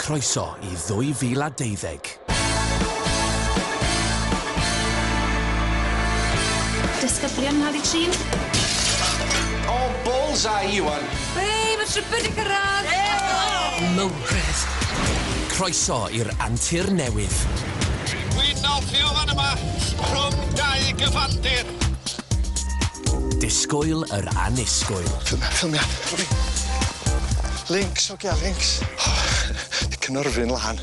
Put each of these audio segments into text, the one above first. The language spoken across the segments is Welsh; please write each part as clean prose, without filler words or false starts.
Croeso i 2012. Disgyblion yn cael eu trin. O, bullseye, Iwan. Hei, mae tripper di cyrraedd! Mawredd. Croeso i'r antur newydd. Dwi'n nofio fan yma, rhwng dau gyfandir. Disgwyl yr annisgwyl. Ffilmia, ffilmia. Links, ogia, links. Di cynhyrfu'n lan.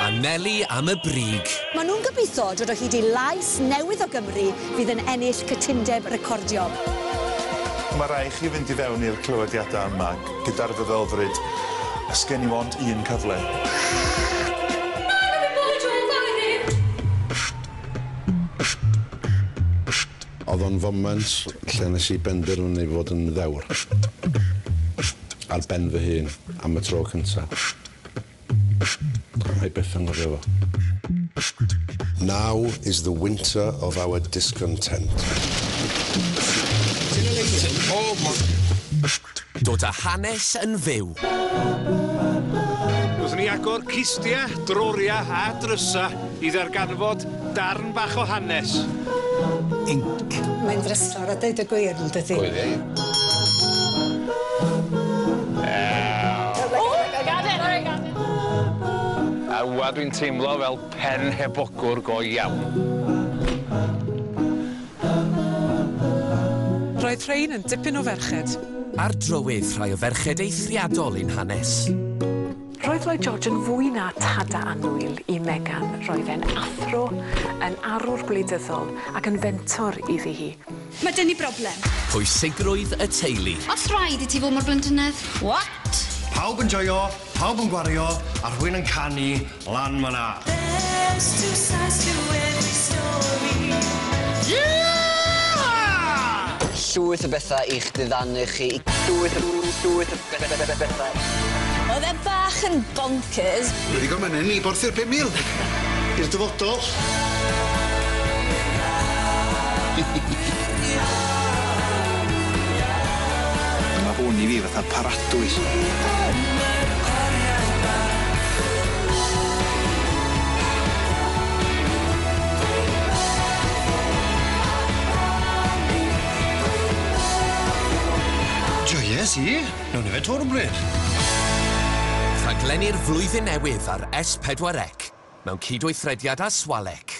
Anelu am y brig. Maen nhw'n gobeithio dod o hyd i lais newydd o Gymru fydd yn ennill cytundeb recordio. Mae rai chi fynd i fewn i'r clywediadau yma gyda'r feddylfryd a sgen i mond un cyfle. Oedd o'n foment lle nes i benderfynu fod yn ddewr. Ar ben fy hun am y tro cynta. Rhaid byth anghofio fo. Now is the winter of our discontent. Dod â hanes yn fyw. Wrth ni agor cistia, droria a drysa i ddarganfod darn bach o hanes. Inc. Mae'n ddrysor a deud y gwir, yn dydi? A wa dwi'n teimlo fel pen hebogwr go iawn. Roedd rhain yn dipyn o ferched. Ar drywydd rhai o ferched eithriadol i'n hanes. Roedd Lloyd George yn fwy na tada annwyl i Megan. Roedd e'n athro, yn arwr gwleidyddol ac yn fentor iddi hi. Mae dyn ni broblem. Pwysigrwydd y teulu. Os rhaid i ti fod mor blentynnedd. What? Pawb yn joio, pawb yn gwario, a rhywun yn canu lan ma' na. Llwyth o bethau i'ch diddanu chi. Llwyth o llwyth o bethau. Oedd e bach yn bonkers. Wedi gorfod mynd i borthi'r 5,000. I'r dyfodol. Mae hwn i fi fatha paradwys. Joies i. Nawn ni fe torbryd. Rhaglenni'r flwyddyn newydd ar S4C mewn cydweithrediad â Swalec.